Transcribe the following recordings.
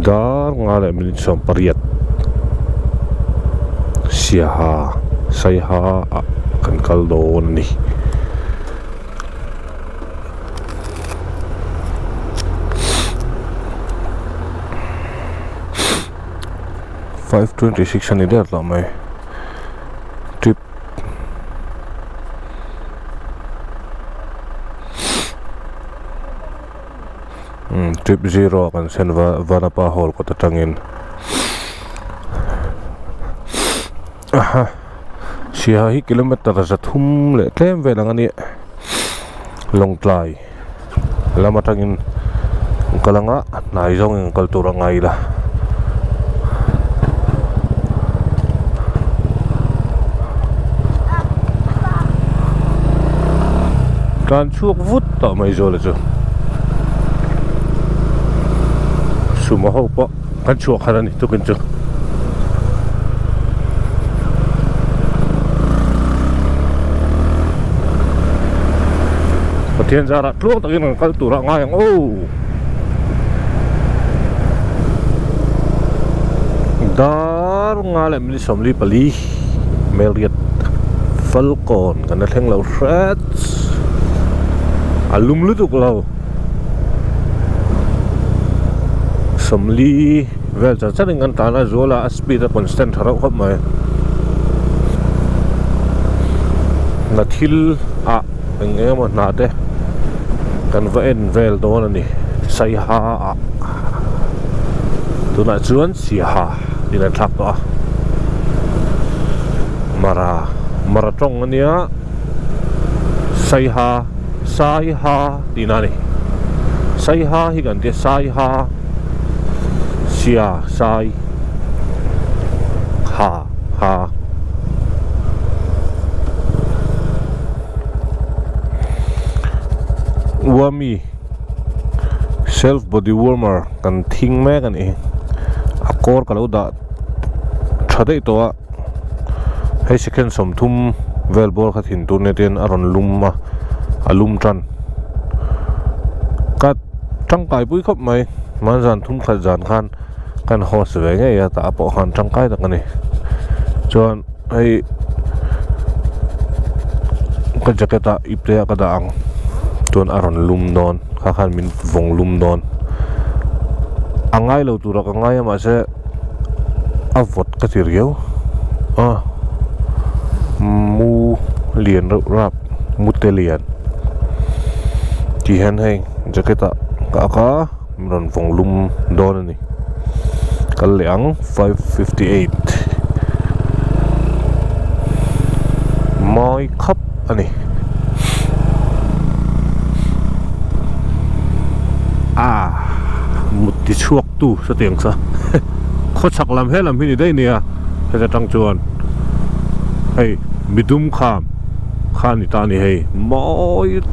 Dar nga leh minute 18 Siaha Saiha ah kan kal dawn a ni. 5:26 a ni der tawh mai trip umm trip zero ah kan sen va vanapa hall kawt atangin aha Siaha hi kilometer 300 leh tlem vel ang a nia Lawngtlai lam atangin an kal anga hnai zawngin an kal tur a ngai ila. Tlan chhuak vut tawh mai Zuala chu Sumo ho pawh kan chhuak khat a ni tukin chu. Pathian zarah tluang takin kan kal turah ngai ang aw. Dar nga leh minute 44 Melriat Falkawn kan la thleng lo hret a lum lutuk lo 40 vel char charin kan tlan a zual a a speed a constant tha reuh khawp mai hna thil ah eng eng emaw hna te kan va en vel dawn a ni saiha ah tunah chuan siaha in an thlak tawh a mara mara tawng a nia saiha saiha tihna a ni saiha hi kan tia saiha sia sai ha ha. Wami self body warmer kan thing mek a ni a kawr ka lo dah tha daih tawh a hei second 30 vel bawr kha thin tur nia tin a rawn lum a a lum tan ka tangkai pui khawp mai hmanzan thum khat zan khan kan host ve ngei a tah pawh khan tangkai tak a ni chuan hei ka jacket ah ip te ah ka dah ang chuan a rawn lum dawn kha khan min vawng lum dawn a ngai lo tur ah ka ngai a mahse a vawt ka ti riau a mu lian reuh rap mu te lian tih hian hei jacket ah ka ak a. Min rawn vawng lum dawn a ni kal leh ang 5:58 mawi khap a ni ah mut ti chhuak tu satiang kha khawchhak lam he lam hi ni daih nia heta tang chuan hei midum kham kha a ni ta a ni hei mawi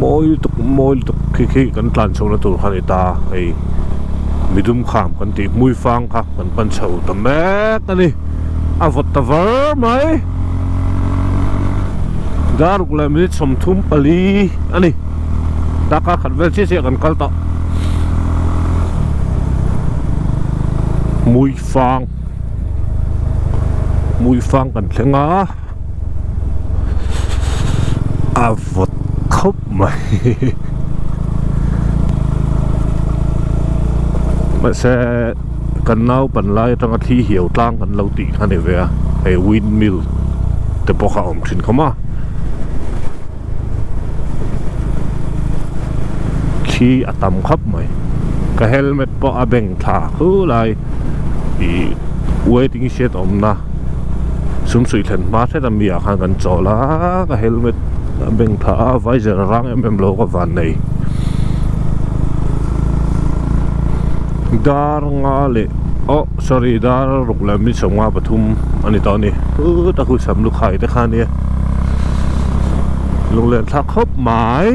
mawi lutuk mawi lutuk khi khi kan tlan chho na tur kha a ni ta hei midum kham kan tih hmui fang kha kan pan chho ta mek a ni a vawt ta var mai daruk leh minute 34 a ni taka khat vel chiah chiah kan kal tawh hmui fang hmui fang kan thleng a. A vawt khawp mai mahse kan naupan lai atanga thli hiau tlang kan lo tih kha ni ve a hei windmill te pawh kha a awm thin khawm a thli a tam khawp mai ka helmet pawh a beng thla khulai ih waiting shed awmna. Sum suih thlen hma hret a mi ah khan kan chawl a ka helmet a beng tha a visor a rang em em lo ka van nei dar nga leh oh sorry dar ruk leh mi 53 a ni tawh a ni hut a hu sam lukhai te kha a nia lunglen thlak khawp mai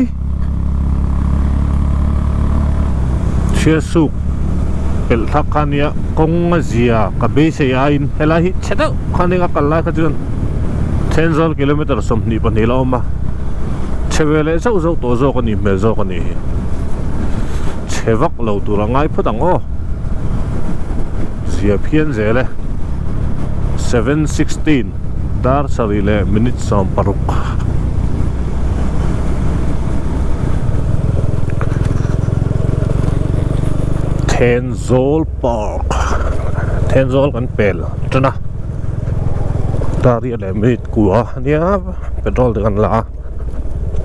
chhiatsuk pelh thlak kha a nia kawng a zia ka beisei aiin helai hi chhe deuh kha nia ka kal lai kha chuan Thenzawl kilometer 22 la awm a chhe ve leh zauh zauh tawh zawk a nih hmel zawk a nih hi chhe Chhe vak lo tur a ngai phawt ang aw. Zia phian zel e. 7:16 dar sarih leh minute 16. Thenzawl Park Thenzawl kan pel tan a dar riat leh minute kua a nia petrol te kan la a.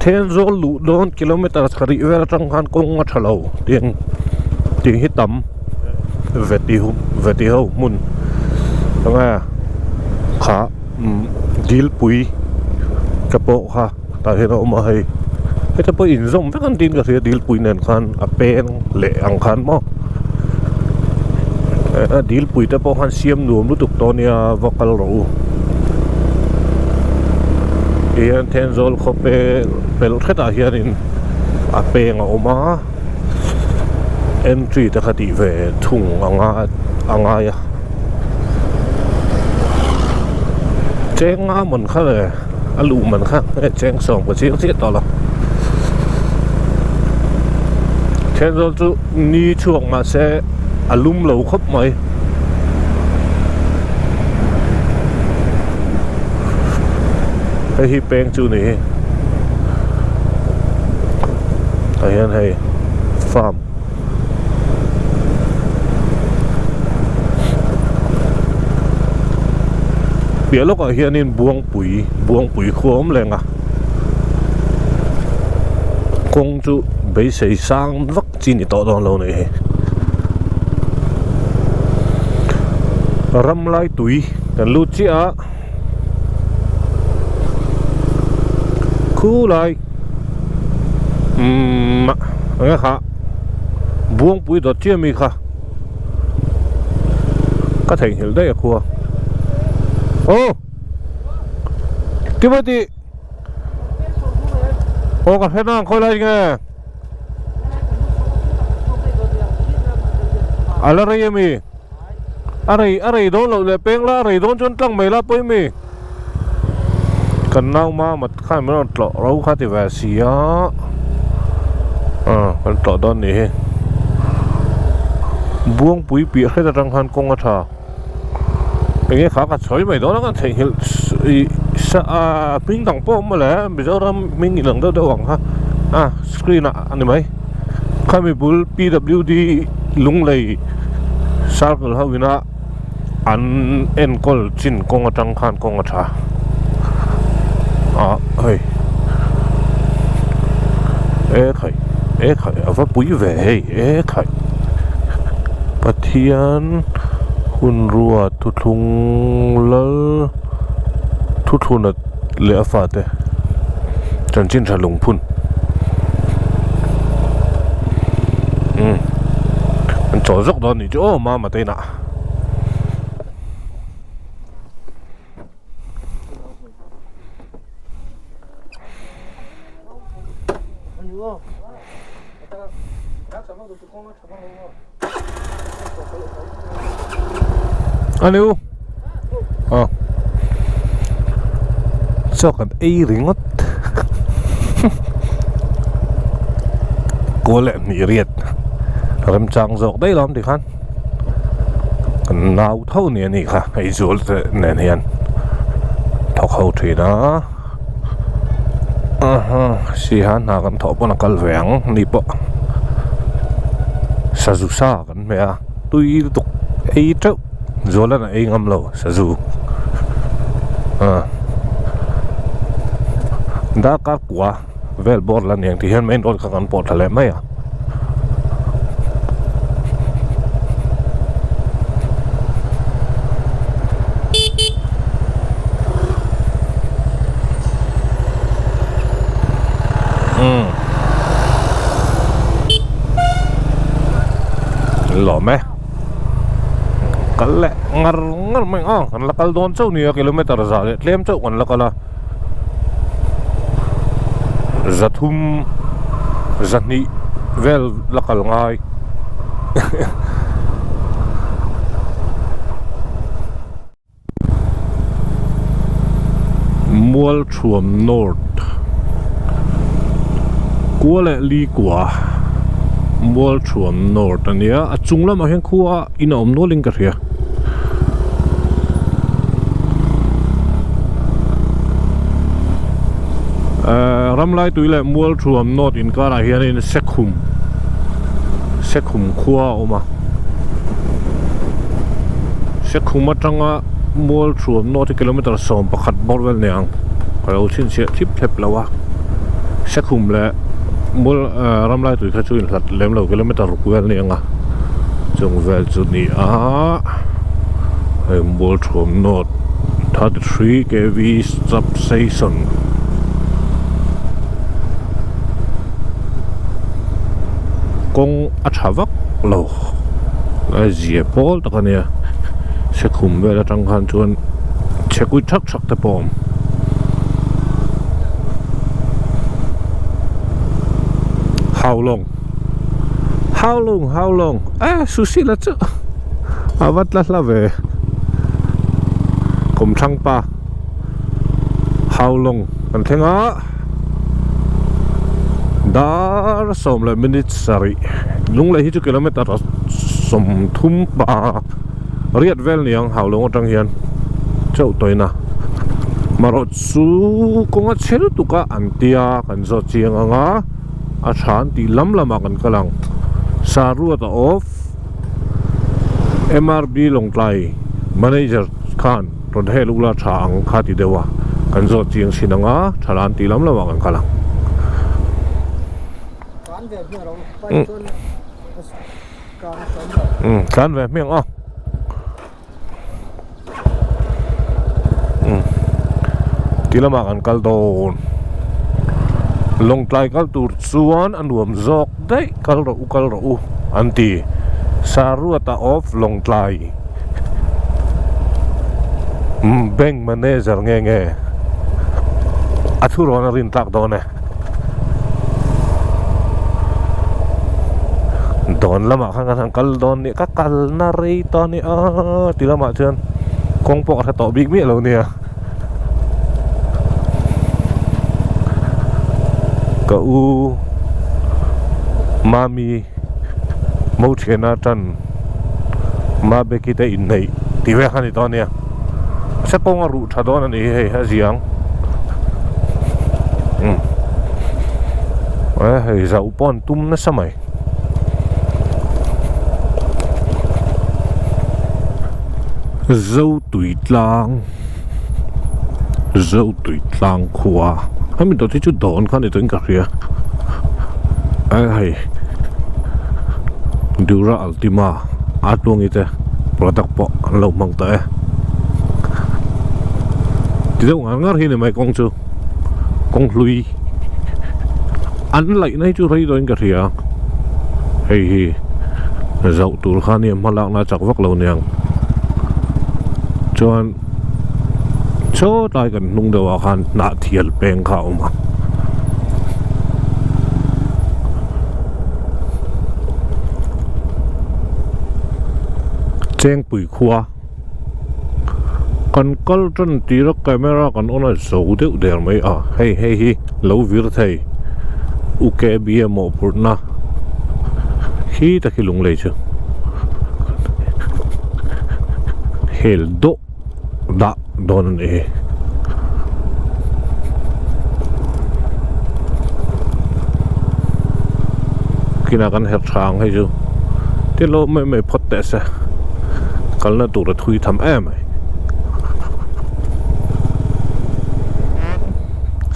Thenzawl luh dawn kilometer sarih vel atang khan kawng a tha lo tiang tih hi tam veti veti ho hmun enge kha dilpui te pawh kha tah hian a awm a hei heta pawh inzawm vek an tiin ka hria dilpui nen khan a peng leh ang khan maw dilpui te pawh khan siam nuam lutuk tawh ania va kal rawh u. Tihian Thenzawl khaw peng pelh hretah hianin a peng a awm a entry te kha tih ve thung a ngai a ngai a cheng nga man kha le a luh man kha nge cheng sawm ka chiang chiah tawh lo Thenzawl chu ni chhuak mahse a lum lo khawp mai. Hei hi peng chu ni hi tah hian hei farm piah lawkah hianin buangpui buangpui khua awm leng a kawng chu beisei sang vak chi ni tawh dawn lo ni hi ramlai tui kan lut chiah a. Khulai umm eng kha buangpui dawt chiah mi kha ka theihnghilh daih a khua aw Timothy aw ka hre nang khawi lai nge a la rei ami. A rei a rei dawn loh leh peng la a rei dawn chuan tlang mai la pawi mi kan nau mama khan min rawn tlawh ro kha ti ve si a ah kan tlawh dawn nih hi buangpui piah hret atang khan kawng a tha enge kha ka sawi mai dawn a kan theihnghilh ih sa a hming dang pawh a awm mawle Mizoram hming inang deuh deuh ang kha a screen ah a ni mai. Khami bul PWD Lunglei circle ho ina an enkawl chin kawng atang khan kawng a tha ah hei e khai e khai a va pui ve hei e khai Pathian hun rua thuthlung lal thuthluna leh a fate chanchin tha lungphun umm an chawl zawk dawn anih chu aw mama te inah. Aniu aw chaw kan ei ringawt kawl leh hnih riat remchang zawk daih lo ang tikhan kan nau tho ni a nih kha hei zual te nen hian thawk ho thin a aha siha hna kan thawh pawn a kal ve ang ni pawh sazu sa kan hmeh a tui lutuk ei teuh zualan a ei ngam lo sazu ah darkar kua vel bawr la niang tih hian main road kha kan pawh thla leh mai a. Lawm e kal leh ngar ngar mai ang kan la kal dawn chauh nia kilometer zah leh tlem chauh kan la kal a. Zathum zahnih vel la kal ngai Mualthuam North Kua leh Li kua. Mualthuam North a nia a chung lamah hian khua in a awm nual in ka hria. Ehh Ramlai tui leh Mualthuam North inkarah hianin Sekhum Sekhum khua a awm a Sekhum atanga Mualthuam North hi kilometer 11 bawr vel ni ang ka lo chhinchhiah thip thlep lo a Sekhum leh Mual ehh Ramlai tui kha chu inhlat lem lo kilometer ruk vel ni ang a chung vel chu ni a hei Mualthuam North 33 kv substation kawng a tha vak lo a zia pawl tak a nia sekhum vel atang khan chuan chhe kuit thak thak te pawh a awm. Haulawng Haulawng Haulawng eh Sushila chu a va tla hla ve Kawmthlang pa Haulawng kan thleng a dar sawm leh minute sarih Lunglei hi chu kilometer 30 pa riat vel niang Haulawng atang hian chauh tawhin a marawh chu kawnga chhe lutuk a an tia kan zawt chiang ang a a tha an tih lam lamah kan kal ang Saruata of M_R_B Lawngtlai manager khan rawn hel ula tha ang kha ti deuh a kan zawt chiang chhin ang a tha la an tih lam lamah kan kal ang. Tlan ve hmiang aw. Ti lamah kan kal dawn Lawngtlai kal tur chuan a nuam zawk daih kal rawh u kal rawh u an ti Saruata of Lawngtlai bank manager nge nge a thu rawn a rin tlak dawn e. Dawn lamah khan kan han kal dawn nia ka kalna rei ta nia ti lamah chuan kawng pawh ka hre tawh bik miah lo nia ka u mami mo thiana tan mabeki te inneih tih vel kha a ni dawn nia se kawng a ruh tha dawn a ni hi hei a ziang umm hei zauh pawh an tum nasa mai Zotui tlang Zotui tlang khua hemi dawt hi chu dawn kha a ni tawhin ka hria hei Dura Ultima a tluangi te product pawh an lo hmang tawh e ti deuh ngar ngar hi ni mai kawng chu kawng hlui an laih na hi chu rei dawhin ka hria hei hi zauh tur kha nia hma lakna a chak vak lo niang chuan chaw tlai kan hnung deuh ah khan hnah thial peng kha a awm a. Chengpui khua kan kal tan tir a camera kan on a zo deuh der mai a hei hei hi lo vir thei u k b a mawhphurhna khi tak hi lunglei chu hel dawh dah dawn a nih hi. Kinah kan herh tha ang hei chu ti lo mai mai phawt teh se kalna tur a thui tham em mai.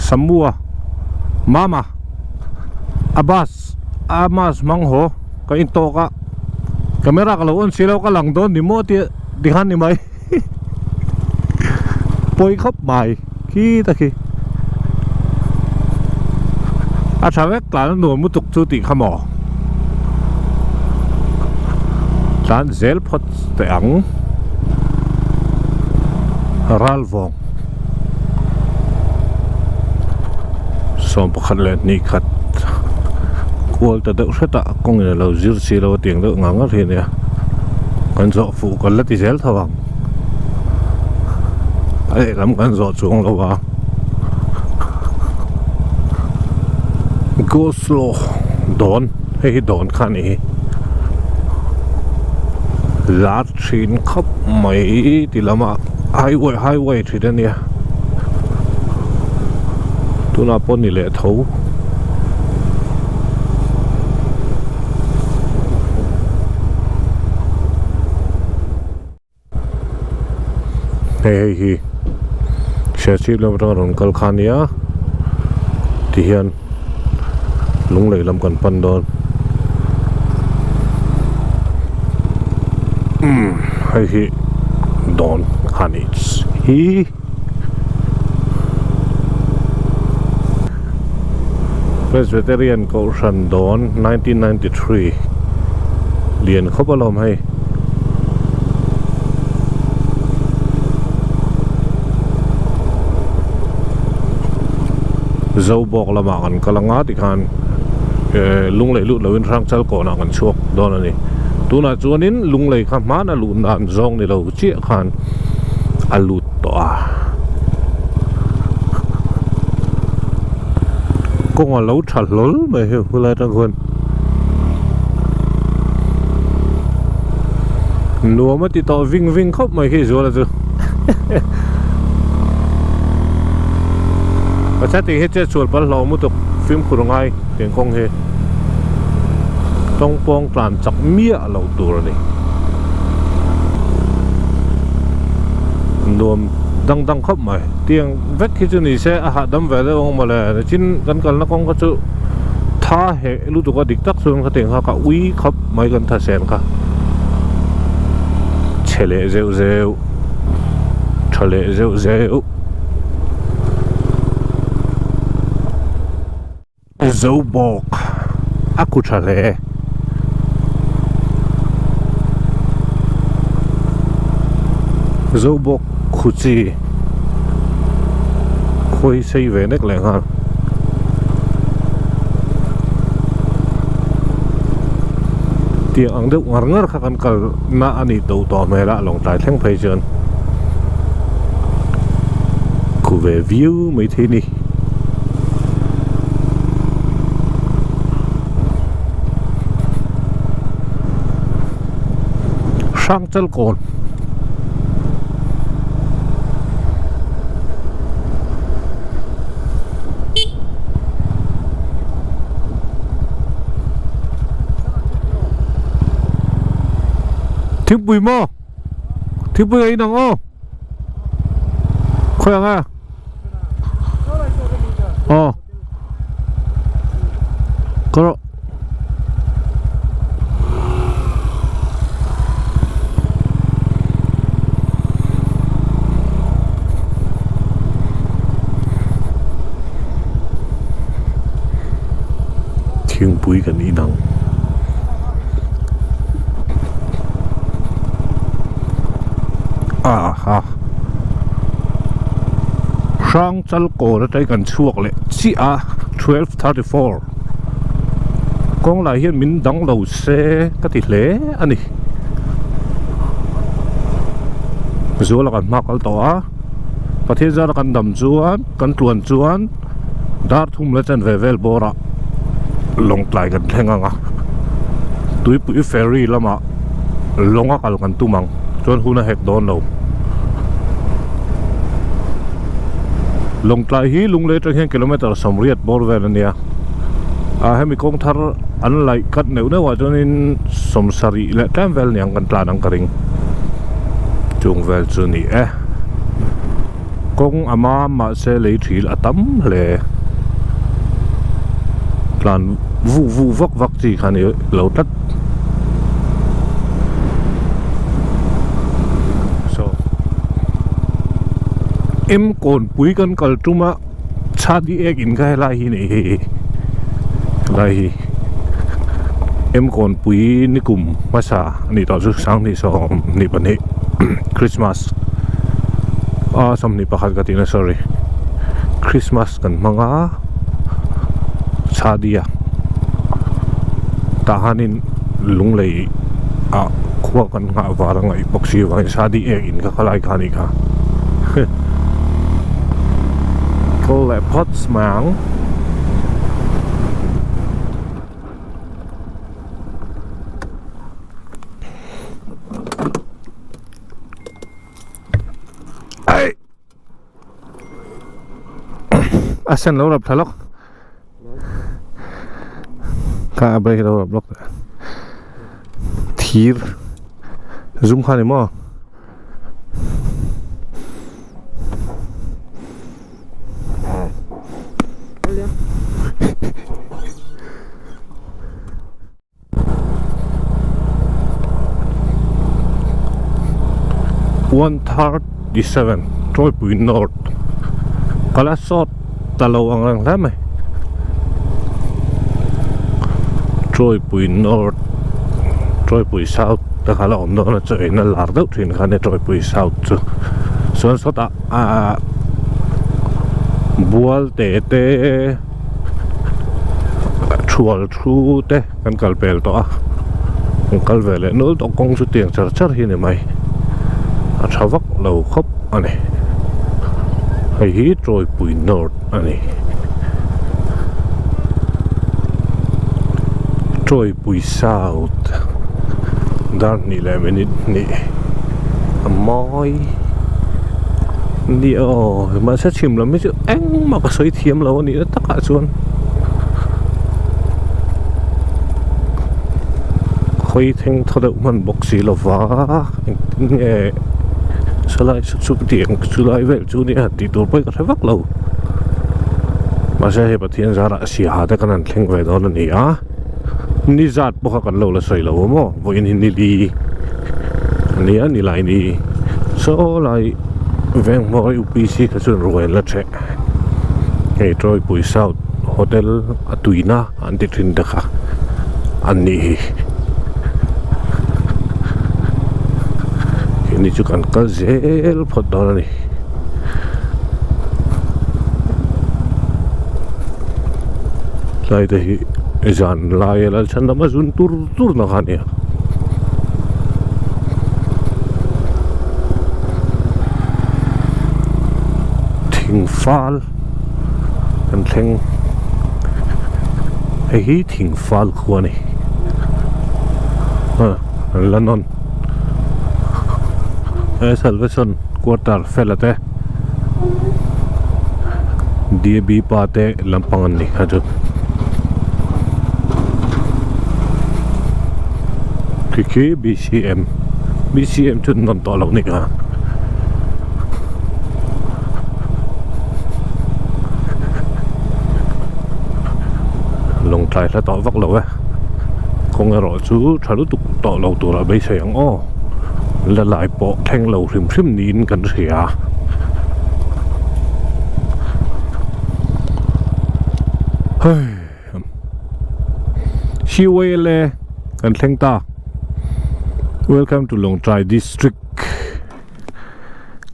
Samua Mama Abbas Amas hmang haw ka intawk a camera ka lo on si lo ka lang dawn ni maw tia tikhan ni mai. Pawi khawp mai khi ta khi a tha vek tlan a nuam lutuk chu tih kha maw tlan zel phawt teh ang ral vawng 11 khat kual ta deuh hret a kawng in alo zir si lo a tiang deuh ngang ngar hi a nia kan zawh fuh kan la ti zel tho ang a lehlam kan zawh chuang lo a go slow. Dawn hei hi dawn kha a nih hi lar thin khawp mai ti lamah highway highway thin a nia tunah pawh ni leh tho. Hei hei hi Serchhip lam atanga rawn kal kha ania tihian Lunglei lam kan pan dawn umm hei hi dawn kha ni hi. Presbyterian Kohhran dawn 1993 lian khawp alawm hei. Zobawk lamah kan kal anga tikhan eh lunglei lut loin Hrangchal kawnah kan chhuak dawn a ni. Tunah chuanin lunglei kha hmana luh dan zawng ni lo chiah khan a lut tawh a. Kawng a lo tha hlawl mai hei hulai atang khuan nuam a ti tawh ving ving khawp mai khi zuala chu Pathian tih hi chet sual pal hlauh mutuk fimkhur ngai tiang kawng hi tawngpawng tlan chak miah loh tur a ni nuam dang dang khawp mai tiang vek hi chu ni se a hahdam ve deuh ang mawle nichin kan kalna kawng kha chu tha heh lutuk a dik tak chuan khatiang kha ka ui khawp mai kan tha sen kha chhe leh zeuh zeuh tha leh zeuh zeuh. Zobawk a ku tha hle. Zobawk khu chi khawi sei ve nek leh nghal. Tiang ang deuh ngar ngar kha kan kal na a nih to tawh hmel a lawngtlai thleng phei chuan khu ve viau mai thei a ni. Hrangchal kawn Thingpui maw Thingpui a inang aw Khawi ang e. Aw Ka rawh Thingpui kan inang. Aha. Hrangchal kawn atangin kan chhuak leh chiah a 12:34 kawng lah hian min dang lo se ka ti hle a ni zuala kan hma kal tawh a Pathian zara kan dam chuan kan tluan chuan dar thum la chen ve vel bawrah lawngtlai kan thleng ang a tuipui ferry lamah lawng a kal kan tum ang chuan hun a hek dawn lo lawngtlai hi lunglei atang hian kilometer sawmriat bawr vel a nia ah hemi kawng thar an laih kat neuh neuh ah chuanin sawmsarih leh tlem vel niang kan tlan ang ka ring chung vel chu a ni e. Kawng a mam mahse lei thil a tam hle. Tlan vuh vuh vak vak chi kha ni lo tlat. So M kawnpui kan kal tum a chhadi ek in kha helai hi ni hi helai hi M kawnpui nikum hmasa a nih tawh chu sanghnih 22 Christmas a 21 ka tihna sorry Christmas kan hmang a chhadia tah hianin lunglei ah khua kan nghah var a ngaih bawk si avangin chhadi ek in kha khalai kha a nih kha kal leh phawt mai ang. A sen lo rap thla lawk. Kha a brake lo rap lawk. Thir zum kha ni maw? 137 Tawipui North kala sawt ta lo ang reng hle mai Tawipui North Tawipui South te kha la awm dawn a chaw in a lar deuh thin kha nia Tawipui South chu chuan sawtah ahh bual te te thual thu te kan kal pel tawh a kan kal ve leh nual tawh kawng chu tiang char char hi a ni mai a tha vak lo khawp a ni hei hi Tawipui North a ni Tawipui South dar hnih leh minute hnih a mawi nia aw mahse chhim lam hi chu engmah ka sawi thiam lo a nih na takah chuan hawi thleng thaw deuh hman bawk si lo va engtin nge salai chu chu tiang chu lai vel chu nia tih tur pawh hi ka hre vak lo mahse hei Pathian zarah siaha te kan han thleng ve dawn a ni a ni zat pawh kha kan lo la sawi lo a maw vawiin hi ni li a ni a ni lai ni saw lai veng hmawr U_P_C kha chuan ruai an la ṭheh. Hei Tawipui South Hotel a tuina an ti thin te kha an nih hi. Keini chu kan kal zel phawt dawn a ni. Tlai te hi zan laia Lalchhandama zun tur tur na kha a nia. Thing fal kan thleng hei hi thing fal khua a ni ah an la nawn he salvation quarter fela te D_A_B pa te lampang an ni kha chu khi khi B_C_M B_C_M chu an nawn tawh loh ni kha. Lawng tlai hla tawh vak lo e kawng erawh chu tha lutuk tawh lo tura beisei ang aw la lai pawh thleng lo hrim hrim niin kan hria hei Hiwele kan thleng ta welcome to Lawngtlai district.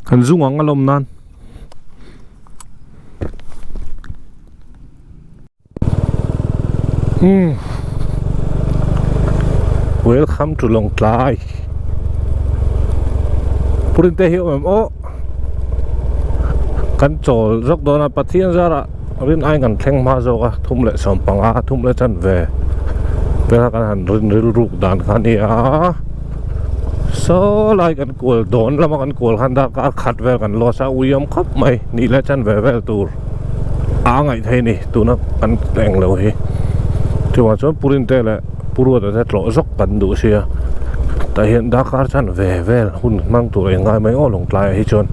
Kan zung ang a lawm nan. Hmm. Welcome to Lawngtlai. Purin te hi awm em aw. Kan chawl zawk dawn a Pathian zarah rin aiin kan thleng hma zawk a thum leh sawmpanga thum leh chanve vel kha kan han rin rilruk dan kha a nia. Saw lai kan kual dawn lama kan kual khan darkar khat vel kan loss a ui awm khawp mai nih leh chan ve vel tur a ngaih theih a ni tuna kan eng lo hi chuvang chuan Purinte leh Puruata te tlawh zawk kan duh sia tah hian darkar chan ve vel hun hmang tur a inngai mai aw lawngtlai ah hi chuan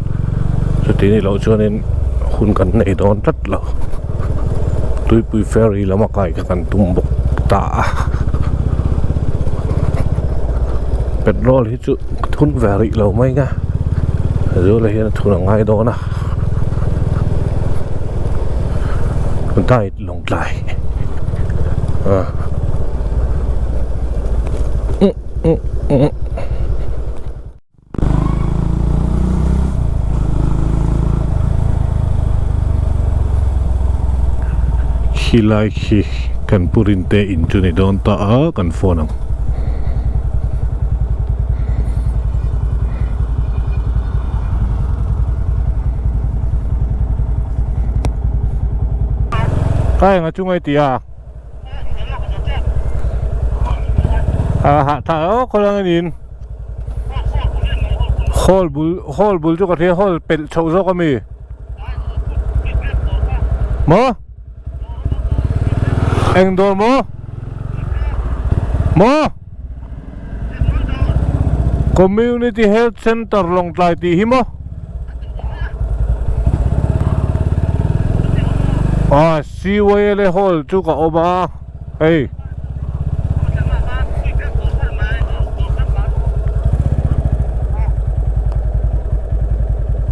chuti nih loh chuanin hun kan nei dawn tlat lo tuipui ferry lama kai kha kan tum bawk ta a. Petrol hi chu thun ve rih lo mai nga zula hian a thun a ngai dawn a diet lawngtlai ah Khilai khi kan pu Rinte in chu ni dawn ta a kan phone ang. Ka enga chu ngai tih a. A hah tha aw khawlang a niin. Hall bul hall bul chu ka hria hall pelh chhoh zawk a mi. Maw? Eng dawr maw? Maw? Community Health Centre Lawngtlai tih hi maw? Ah, CYLA Hall chu ka awm a, hei.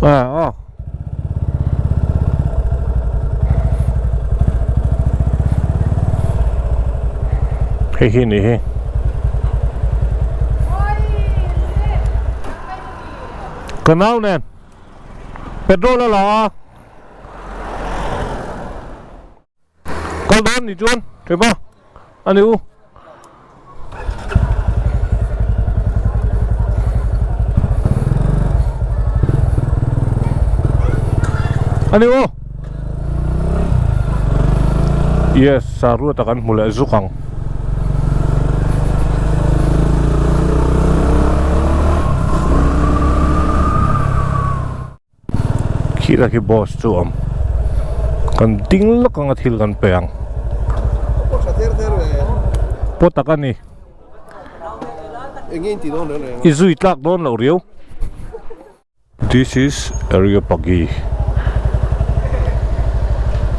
Ah, ah. Hei hi ni hi. Ka nau nen petrol a la a. Kal dawn ni chuan thei pa a ni u. A ni u. Yes, saruata kan hmu leh zuk ang. Khilai khi boss chu a awm kan ding lawk anga thil kan pe ang paw tak a ni i zui tlak dawn loh riau this is areopagi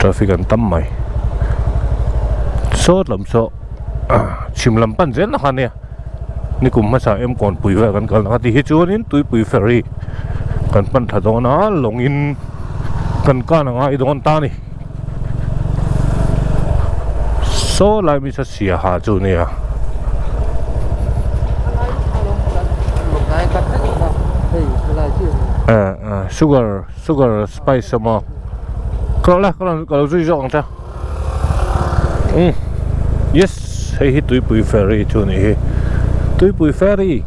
traffic an tam mai sawt lam saw chhim lam pan zel na kha nia. Nikum hmasa em kawnpui vel kan kal ang a ti hi chuanin tuipui ferry kan pan thla dawn a lawngin kan kan a ngai dawn ta a ni saw lai mi sa siaha chu nia. Sugar sugar spice emaw ka la ka lo zui zawk ang che. Umm yes hei hi tuipui ferry chu a nih hi tuipui ferry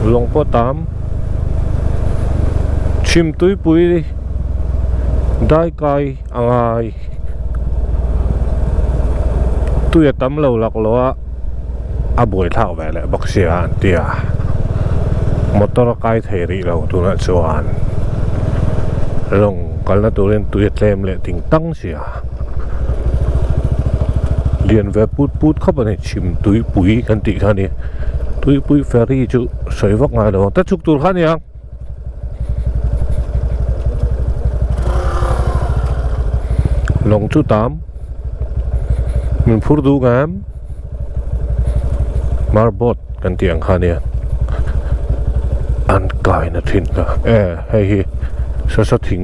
lawng pawh tam chhim tuipui daikai a ngai tui a tam lo laklawh a a buaithlak ve leh bawk sia an ti a motor a kai thei rih lo tunah chuan lawng kalna turin tui a tlem leh ding tang sia lian ve put put khawp a ni chhim tuipui kan tih kha a ni tuipui ferry chu sawi vak ngai lo ang ta chhuk tur kha a ni ang. Lawng chu tam min phur duh ngam marbot kan tih ang kha ania an kai na thin kha e hei hi saw saw thing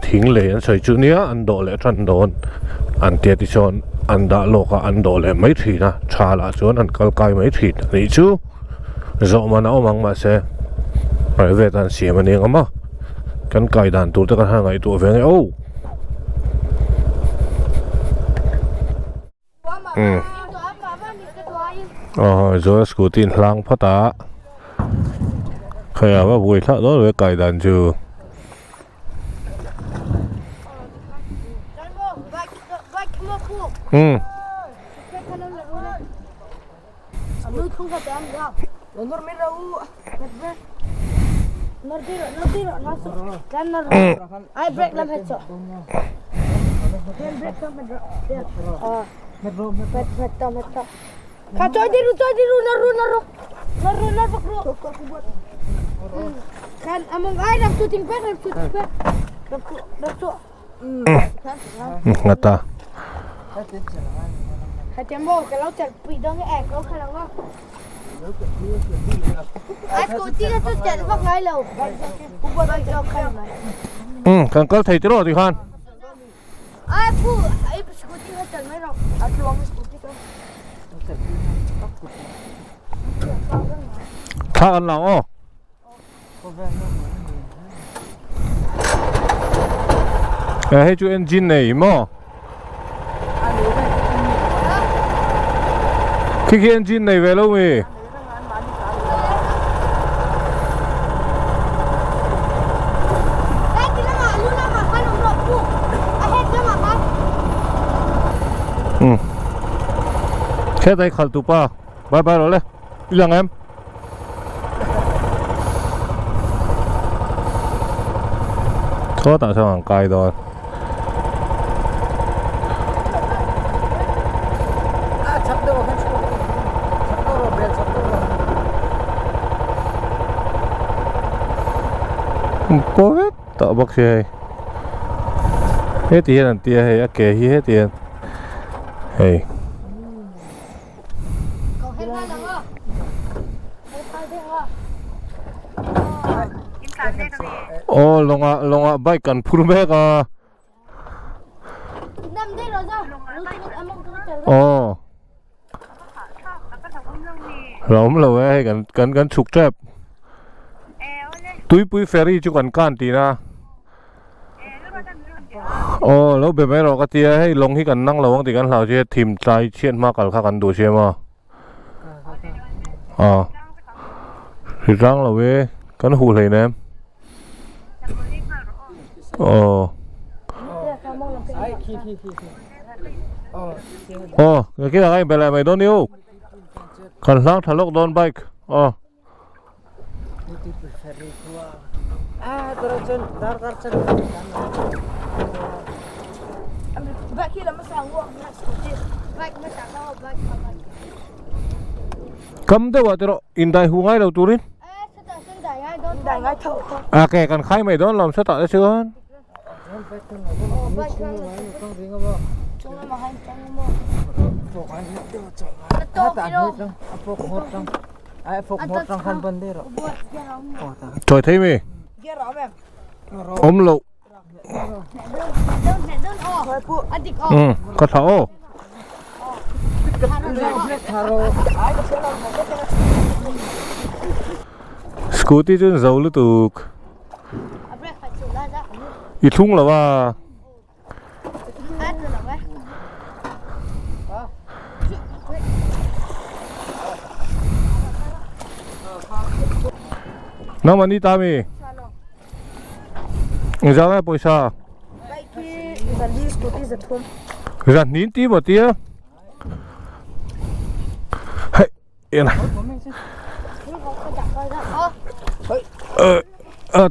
thing lei an sawi chu nia an dawh leh tan dawn an tia tichuan an dah lawk a an dawh leh mai thin a tha lah chuan an kal kai mai thin a nih chu. Zawh man a awm ang mahse private an siam a ni ang a kan kai dan tur te kan han ngaihtuah ve nge oh umm aw zawl scooty in hlang phawt a hei a va buai thlak dawn ve kai dan chu. Umm. Ngata. Kan kal thei tiraw tikhan. Thla kan la ang aw. Eh hei chu engine nei maw khi khi engine nei ve lo mi um khetai khalh tu pa bye bye rawh le I lang em? Sawtah sawn an kai dawn. Paw vek tawh bawk si hei. Heti hian an tia hei a ke hi heti hian hei. Aw lawngah lawngah bike kan phur mek a. Aw. Lo awm lo e hei kan kan kan chhuk tep. Tuipui ferry chu kan kan tihna. Aw lo be mai rawh ka tia hei lawng hi kan nang lo ang tih kan hlau che thim tlai chhiat hma kal kha kan duh sia maw aw hri tlang lo e kan huh hlei nem aw aw nakina ka inbe leh mai dawn ni u kan hlang tha lawk dawn bike aw. Kam deuh ah tiraw indai hu ngai lo turin a ke kan khai mai dawn lawm sawtah te chuan. Chawi thei mi? Awm loh. Umm ka tha aw. Scooty chu an zo lutuk. I thlung lo a. Nangmah ni ta mi? Engzah nge pawisa? Zan hnin ti maw tia? Hei en a.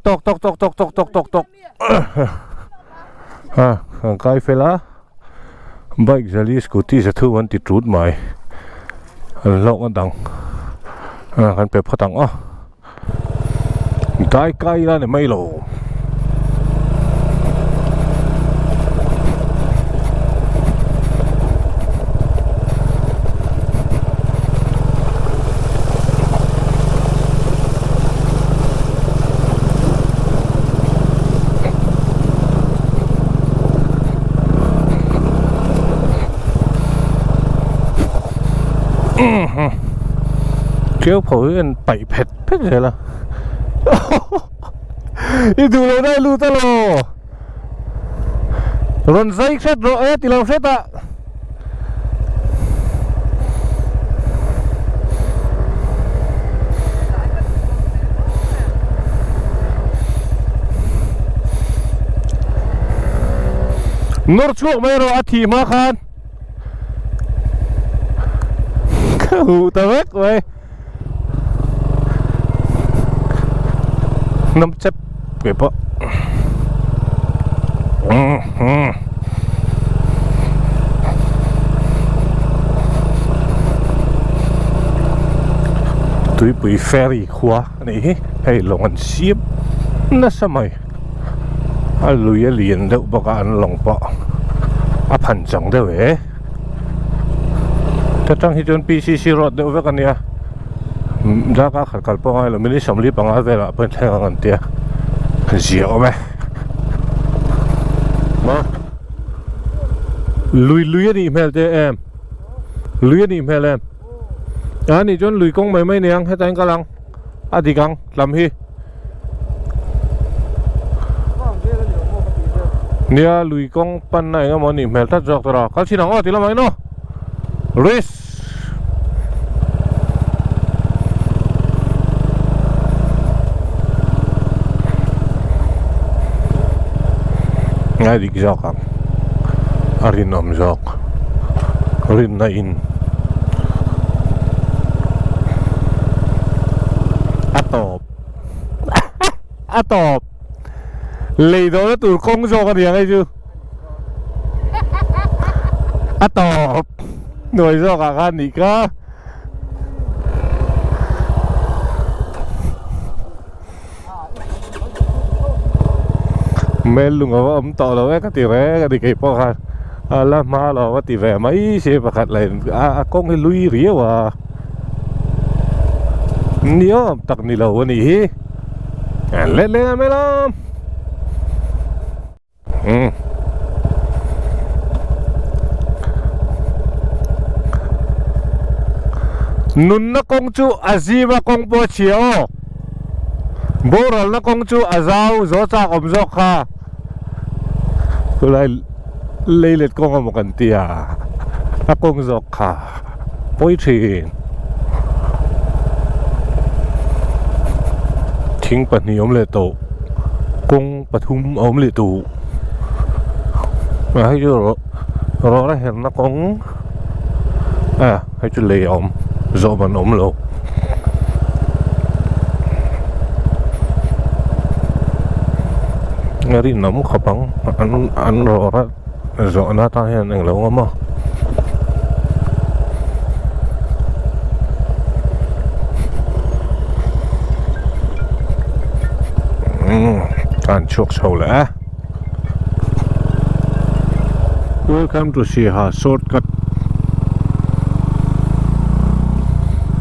Tawk tawk tawk tawk tawk tawk tawk tawk. A an kai fel a bike zali scooty za thu an ti tut mai an hlawk a dang a kan pe phawt ang aw dai kai ila ni mai lo. Keu pho hi an paih phet phet zel a i duh loh na i lut alaw rawn zai hret rawh e ti lo hret ah. Nawr chhuak mai erawh a thih hma khan ka huh ta vek mai hnam chep ke pawh Tuipui ferry khua a nih hi hei lawng an siam nasa mai a lui a lian deuh bawk a an lawng pawh a phan chang deuh e ta tang hi chuan P_C_C road deuh vek a nia. Darkar khat kal pawh a ngai lo minute 45 velah pawh in thleng ang an tia zia awm e maw lui lui a nih hmel te em lui a nih hmel em a nih chuan lui kawng mai mai niang heta in kal ang a dik ang tlam hi nia lui kawng panna eng emaw a nih hmel tlat zawk tawh a kal chhin ang aw ti lamah in aw risk. Ngai dik zawk ang a rinawm zawk rinna in a tawp a tawp. Lei dawhna tur kawng zawk a niang hei chu. A tawp hnuai zawkah khan nih kha. Mel lung a va awm tawh lo e ka ti reng a ni kei pawh khan a la hma lo a ti ve mai si pakhat leh a kawng hi lui riau a ni awm tak ni lo a nih hi let leh a mel a. Umm. Nunna kawng chu a zim a kawng pawh a chhia aw. Boralna kawng chu a zau zo chak awm zawk kha. Khulai leilet kawng emaw kan ti a, a kawng zawk kha pawi thin. Thing pahnih awm leh tawh kawng. Pathum a awm leh tawh a hei chu rawh rawh a herna kawng a hei chu lei a awm zawh man a awm lo a rinawm khawp ang an an rawh a zawhna atan hian englo awm a. An chhuak chho leh a Welcome to Siaha shortcut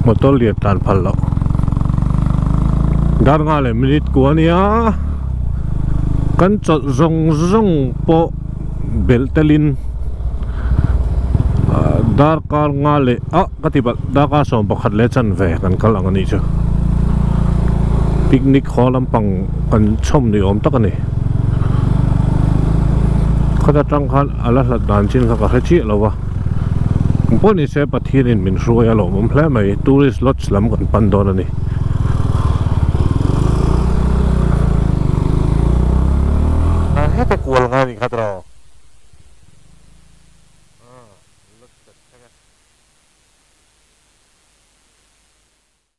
motor lian tan phal loh dar nga leh minute kua a nia kan chawlh zawng zawng pawh belh telin darkar nga leh ah ka ti palh darkar 11 leh chanve kan kal ang a nih chu picnic haw lampang kan chhawm ni awm tak a ni khata tang khan a la hlat dan chin kha ka hre chiah lo va pawh ni se Pathianin min hruai a lawmawm hle mai tourist lodge lam kan pan dawn a ni.